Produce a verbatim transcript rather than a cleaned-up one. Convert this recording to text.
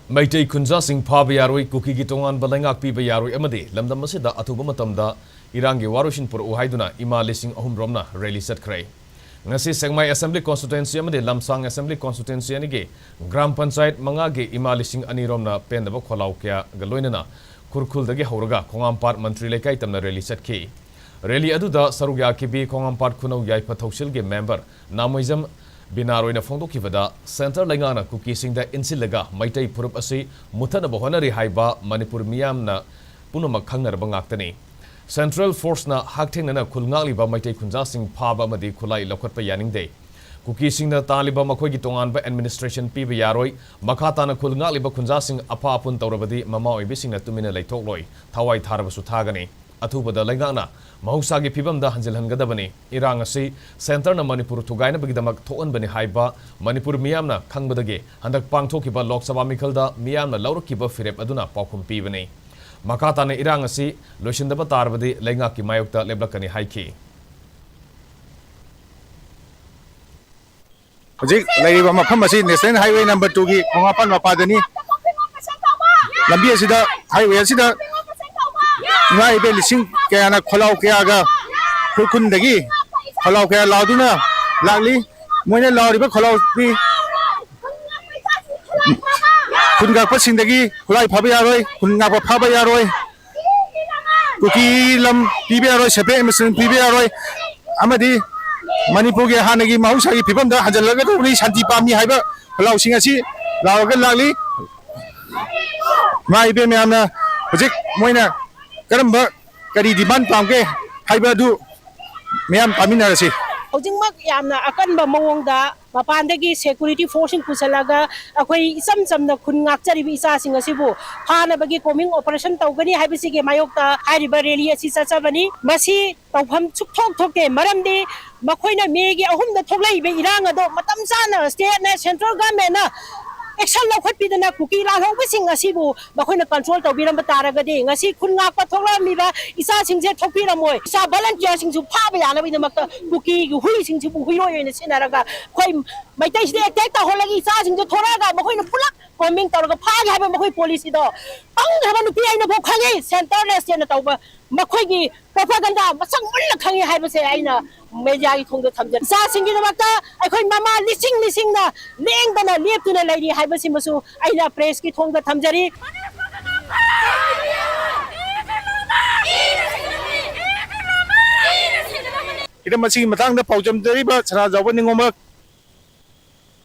ꯃꯩꯇꯩ ꯈꯨꯟꯖꯥꯁꯤꯡ ꯐꯥꯕ ꯌꯥꯔꯣꯏ, ꯀꯨꯀꯤꯒꯤ ꯇꯣꯉꯥꯟꯕ ꯂꯩꯉꯥꯛ ꯄꯤꯕ ꯌꯥꯔꯣꯏ ꯑꯃꯗꯤ ꯂꯝꯗꯝ ꯑꯁꯤꯗ ꯑꯊꯨꯕ ꯃꯇꯝꯗ ꯏꯔꯥꯡꯒꯤ ꯋꯥꯔꯣꯏꯁꯤꯟ ꯄꯨꯔꯛꯎ ꯍꯥꯏꯗꯨꯅ ꯏꯃꯥ ꯂꯤꯁꯤꯡ ꯑꯍꯨꯝ ꯔꯣꯝꯅ ꯔꯦꯂꯤ ꯆꯠꯈ꯭ꯔꯦ꯫ ꯉꯁꯤ ꯁꯦꯛꯃꯥꯏ ꯑꯦꯁꯦꯝꯕ꯭ꯂꯤ ꯀꯣꯟꯁꯇꯤꯇ꯭ꯋꯦꯟꯁꯤ ꯑꯃꯗꯤ ꯂꯝꯁꯥꯡ ꯑꯦꯁꯦꯝꯕ꯭ꯂꯤ ꯀꯣꯟꯁꯇꯤꯇ꯭ꯋꯦꯟꯁꯤ ꯑꯅꯤꯒꯤ ꯒ꯭ꯔꯥꯝ ꯄꯟꯆꯥꯌꯠ ꯃꯉꯥꯒꯤ ꯏꯃꯥ ꯂꯤꯁꯤꯡ ꯑꯅꯤ ꯔꯣꯝꯅ ꯄꯦꯟꯗꯕ ꯈꯣꯜꯂꯥꯎ ꯀꯌꯥꯒ ꯂꯣꯏꯅꯅ ꯈꯨꯔꯈꯨꯜꯗꯒꯤ ꯍꯧꯔꯒ ꯈꯣꯡꯉꯥꯝꯄꯥꯠ ꯃꯟꯇ꯭ꯔꯤ ꯂꯩꯀꯥꯏ ꯇꯝꯅ ꯔꯦꯂꯤ ꯆꯠꯈꯤ꯫ ꯔꯦꯂꯤ ꯑꯗꯨꯗ ꯁꯔꯨꯛ ꯌꯥꯈꯤꯕꯤ ꯈꯣꯡꯉꯥꯝꯄꯥꯠ ꯈꯨꯅꯧ ꯌꯥꯏꯐ ꯊꯧꯁꯤꯜꯒꯤ ꯃꯦꯝꯕꯔ ꯅꯥꯃꯣꯏꯖꯝ ꯕꯤꯅꯥꯔꯣꯏꯅ ꯐꯣꯡꯗꯣꯛꯈꯤꯕꯗ, ꯁꯦꯟꯇꯔ ꯂꯩꯉꯥꯛꯅ ꯀꯨꯀꯤꯁꯤꯡꯗ ꯏꯟꯁꯤꯜꯂꯒ ꯃꯩꯇꯩ ꯐꯨꯔꯨꯞ ꯑꯁꯤ ꯃꯨꯊꯠꯅꯕ ꯍꯣꯠꯅꯔꯤ ꯍꯥꯏꯕ ꯃꯅꯤꯄꯨꯔ ꯃꯤꯌꯥꯝꯅ ꯄꯨꯝꯅꯃꯛ ꯈꯪꯅꯔꯕ ꯉꯥꯛꯇꯅꯤ꯫ ꯁꯦꯟꯇ꯭ꯔꯦꯜ ꯐꯣꯔꯁꯅ ꯍꯛꯊꯦꯡꯅꯅ ꯈꯨꯜ ꯉꯥꯛꯂꯤꯕ ꯃꯩꯇꯩ ꯈꯨꯟꯖꯥꯁꯤꯡ ꯐꯥꯕ ꯑꯃꯗꯤ ꯈꯨꯠꯂꯥꯏ ꯂꯧꯈꯠꯄ ꯌꯥꯅꯤꯡꯗꯦ꯫ ꯀꯨꯀꯤꯁꯤꯡꯅ ꯇꯥꯜꯂꯤꯕ ꯃꯈꯣꯏꯒꯤ ꯇꯣꯉꯥꯟꯕ ꯑꯦꯗꯃꯤꯅꯤꯁꯇ꯭ꯔꯦꯁꯟ ꯄꯤꯕ ꯌꯥꯔꯣꯏ꯫ ꯃꯈꯥ ꯇꯥꯅ ꯈꯨꯜ ꯉꯥꯛꯂꯤꯕ ꯈꯨꯟꯖꯥꯁꯤꯡ ꯑꯐ ꯑꯄꯨꯟ ꯇꯧꯔꯕꯗꯤ ꯃꯃꯥ ꯑꯣꯏꯕꯤꯁꯤꯡꯅ ꯇꯨꯃꯤꯟꯅ ꯂꯩꯊꯣꯛꯂꯣꯏ, ꯊꯋꯥꯏ ꯊꯥꯔꯕꯁꯨ ꯊꯥꯒꯅꯤ꯫ ꯑꯊꯨꯕꯗ ꯂꯩꯉꯥꯛꯅ ꯃꯍꯧꯁꯥꯒꯤ ꯐꯤꯕꯝꯗ ꯍꯟꯖꯤꯜꯍꯟꯒꯗꯕꯅꯤ꯫ ꯏꯔꯥꯡ ꯑꯁꯤ ꯁꯦꯟꯇꯔꯅ ꯃꯅꯤꯄꯨꯔ ꯊꯨꯒꯥꯏꯅꯕꯒꯤꯗꯃꯛ ꯊꯣꯛꯍꯟꯕꯅꯤ ꯍꯥꯏꯕ ꯃꯅꯤꯄꯨꯔ ꯃꯤꯌꯥꯝꯅ ꯈꯪꯕꯗꯒꯤ ꯍꯟꯗꯛ ꯄꯥꯡꯊꯣꯛꯈꯤꯕ ꯂꯣꯛ ꯁꯚꯥ ꯃꯤꯈꯜꯗ ꯃꯤꯌꯥꯝꯅ ꯂꯧꯔꯛꯈꯤꯕ ꯐꯤꯔꯦꯞ ꯑꯗꯨꯅ ꯄꯥꯎꯈꯨꯝ ꯄꯤꯕꯅꯤ꯫ ꯃꯈꯥ ꯇꯥꯅ ꯏꯔꯥꯡ ꯑꯁꯤ ꯂꯣꯏꯁꯤꯟꯗꯕ ꯇꯥꯔꯕꯗꯤ ꯂꯩꯉꯥꯛꯀꯤ ꯃꯥꯌꯣꯛꯇ ꯂꯦꯞꯂꯛꯀꯅꯤ ꯍꯥꯏꯈꯤ꯫ ꯍꯧꯖꯤꯛ ꯂꯩꯔꯤꯕ ꯃꯐꯝ ꯑꯁꯤ ꯅꯦꯁꯅꯦꯜ ꯍꯥꯏꯋꯦ ꯅꯝꯕꯔ ꯇꯨꯒꯤ ꯈꯣꯡꯉꯥꯝꯄꯥꯠ ꯃꯄꯥꯗꯅꯤ꯫ ꯂꯝꯕꯤ ꯑꯁꯤꯗ, ꯍꯥꯏꯋꯦ ꯑꯁꯤꯗ ꯏꯃꯥ ꯏꯕꯦꯟ ꯂꯤꯁꯤꯡ ꯀꯌꯥꯅ ꯈꯣꯜꯂꯥꯎ ꯀꯌꯥꯒ ꯈꯨꯔꯈꯨꯜꯗꯒꯤ ꯈꯣꯜꯂꯥꯎ ꯀꯌꯥ ꯂꯥꯎꯗꯨꯅ ꯂꯥꯛꯂꯤ꯫ ꯃꯣꯏꯅ ꯂꯥꯎꯔꯤꯕ ꯈꯣꯜꯂꯥꯎꯗꯤ ꯈꯨꯟ ꯉꯥꯛꯄꯁꯤꯡꯗꯒꯤ ꯈꯨꯠꯂꯥꯏ ꯐꯥꯕ ꯌꯥꯔꯣꯏ, ꯈꯨꯟ ꯉꯥꯛꯄ ꯐꯥꯕ ꯌꯥꯔꯣꯏ, ꯀꯨꯀꯤ ꯂꯝ ꯄꯤꯕ ꯌꯥꯔꯣꯏ, ꯁꯦꯄꯔꯦꯠ ꯑꯦꯗꯃꯤꯅꯤꯁꯇ꯭ꯔꯦꯁꯟ ꯄꯤꯕ ꯌꯥꯔꯣꯏ, ꯑꯃꯗꯤ ꯃꯅꯤꯄꯨꯔꯒꯤ ꯍꯥꯟꯅꯒꯤ ꯃꯍꯧꯁꯥꯒꯤ ꯐꯤꯕꯝꯗ ꯍꯟꯖꯤꯜꯂꯒꯗꯧꯕꯅꯤ, ꯁꯥꯟꯇꯤ ꯄꯥꯝꯃꯤ ꯍꯥꯏꯕ ꯈꯣꯜꯂꯥꯎꯁꯤꯡ ꯑꯁꯤ ꯂꯥꯎꯔꯒ ꯂꯥꯛꯂꯤ꯫ ꯏꯃꯥ ꯏꯕꯦꯟ ꯃꯌꯥꯝꯅ ꯍꯧꯖꯤꯛ ꯃꯣꯏꯅ ꯀꯔꯝꯕ, ꯀꯔꯤ ꯗꯤꯃꯥꯟ ꯄꯥꯝꯒꯦ ꯍꯥꯏꯕ ꯑꯗꯨ ꯃꯌꯥꯝ ꯇꯥꯃꯤꯟꯅꯔꯁꯤ꯫ ꯍꯧꯖꯤꯛꯃꯛ ꯌꯥꯝꯅ ꯑꯀꯟꯕ ꯃꯑꯣꯡꯗ ꯃꯄꯥꯟꯗꯒꯤ ꯁꯦꯀ꯭ꯌꯨꯔꯤꯇꯤ ꯐꯣꯔꯁꯁꯤꯡ ꯄꯨꯁꯤꯜꯂꯒ ꯑꯩꯈꯣꯏ ꯏꯆꯝ ꯆꯝꯅ ꯈꯨꯟ ꯉꯥꯛꯆꯔꯤꯕ ꯏꯆꯥꯁꯤꯡ ꯑꯁꯤꯕꯨ ꯐꯥꯅꯕꯒꯤ ꯀꯣꯃꯤꯡ ꯑꯣꯄꯔꯦꯁꯟ ꯇꯧꯒꯅꯤ ꯍꯥꯏꯕꯁꯤꯒꯤ ꯃꯥꯌꯣꯛꯇ ꯍꯥꯏꯔꯤꯕ ꯔꯦꯂꯤ ꯑꯁꯤ ꯆꯠꯆꯕꯅꯤ꯫ ꯃꯁꯤ ꯇꯧꯐꯝ ꯁꯨꯛꯊꯣꯛ ꯊꯣꯛꯇꯦ꯫ ꯃꯔꯝꯗꯤ ꯃꯈꯣꯏꯅ ꯃꯦꯒꯤ ꯑꯍꯨꯝꯗ ꯊꯣꯛꯂꯛꯏꯕ ꯏꯔꯥꯡ ꯑꯗꯣ ꯃꯇꯝ ꯆꯥꯅ ꯁ꯭ꯇꯦꯠꯅ, ꯁꯦꯟꯇ꯭ꯔꯦꯜ ꯒꯚꯔꯟꯃꯦꯟꯠꯅ ꯑꯦꯛꯁꯟ ꯂꯧꯈꯠꯄꯤꯗꯅ ꯀꯨꯀꯤ ꯂꯥꯜꯍꯧꯕꯁꯤꯡ ꯑꯁꯤꯕꯨ ꯃꯈꯣꯏꯅ ꯀꯟꯇ꯭ꯔꯣꯜ ꯇꯧꯕꯤꯔꯝꯕ ꯇꯥꯔꯒꯗꯤ ꯉꯁꯤ ꯈꯨꯟ ꯉꯥꯛꯄ ꯊꯣꯛꯂꯛꯂꯝꯃꯤꯕ ꯏꯆꯥꯁꯤꯡꯁꯦ ꯊꯣꯛꯄꯤꯔꯝꯃꯣꯏ꯫ ꯏꯆꯥ ꯚꯣꯂꯨꯟꯇꯤꯌꯔꯁꯤꯡꯁꯨ ꯐꯥꯕ ꯌꯥꯅꯕꯒꯤꯗꯃꯛꯇ ꯀꯨꯀꯤꯒꯤ ꯍꯨꯏꯁꯤꯡꯁꯤꯕꯨ ꯍꯨꯏꯔꯣꯏ ꯑꯣꯏꯅ ꯁꯤꯖꯤꯟꯅꯔꯒ ꯑꯩꯈꯣꯏ ꯃꯩꯇꯩꯁꯤꯗ ꯑꯦꯇꯦꯛ ꯇꯧꯍꯜꯂꯒ ꯏꯆꯥꯁꯤꯡꯁꯦ ꯊꯣꯛꯂꯛꯑꯒ ꯃꯈꯣꯏꯅ ꯄꯨꯂꯞ ꯀꯣꯃꯤꯡ ꯇꯧꯔꯒ ꯐꯥꯒꯦ ꯍꯥꯏꯕ ꯃꯈꯣꯏ ꯄꯣꯂꯤꯁꯤꯗꯣ ꯄꯪꯈ꯭ꯔꯕ ꯅꯨꯄꯤ ꯑꯩꯅꯐꯥꯎ ꯈꯪꯉꯤ꯫ ꯁꯦꯟꯇꯔ ꯂꯦꯁꯇꯦꯅ ꯇꯧꯕ ꯃꯈꯣꯏꯒꯤ ꯄ꯭ꯔꯣꯄꯥꯒꯟꯗꯥ ꯃꯁꯛ ꯃꯨꯟꯅ ꯈꯪꯉꯤ ꯍꯥꯏꯕꯁꯦ ꯑꯩꯅ ꯃꯦꯗꯤꯌꯥꯒꯤ ꯊꯣꯡꯗ ꯊꯝꯖꯔꯤ꯫ ꯏꯆꯥꯁꯤꯡꯒꯤꯗꯃꯛꯇ ꯑꯩꯈꯣꯏ ꯃꯃꯥ ꯂꯤꯁꯤꯡ ꯂꯤꯁꯤꯡꯅ ꯂꯦꯡꯗꯅ ꯂꯦꯞꯇꯨꯅ ꯂꯩꯔꯤ ꯍꯥꯏꯕꯁꯤꯃꯁꯨ ꯑꯩꯅ ꯄ꯭ꯔꯦꯁꯀꯤ ꯊꯣꯡꯗ ꯊꯝꯖꯔꯤ꯫ ꯍꯤꯔꯝ ꯑꯁꯤꯒꯤ ꯃꯇꯥꯡꯗ ꯄꯥꯎꯖꯝꯖꯔꯤꯕ ꯁꯅꯥꯖꯥꯎꯕ ꯅꯤꯉꯣꯝꯕ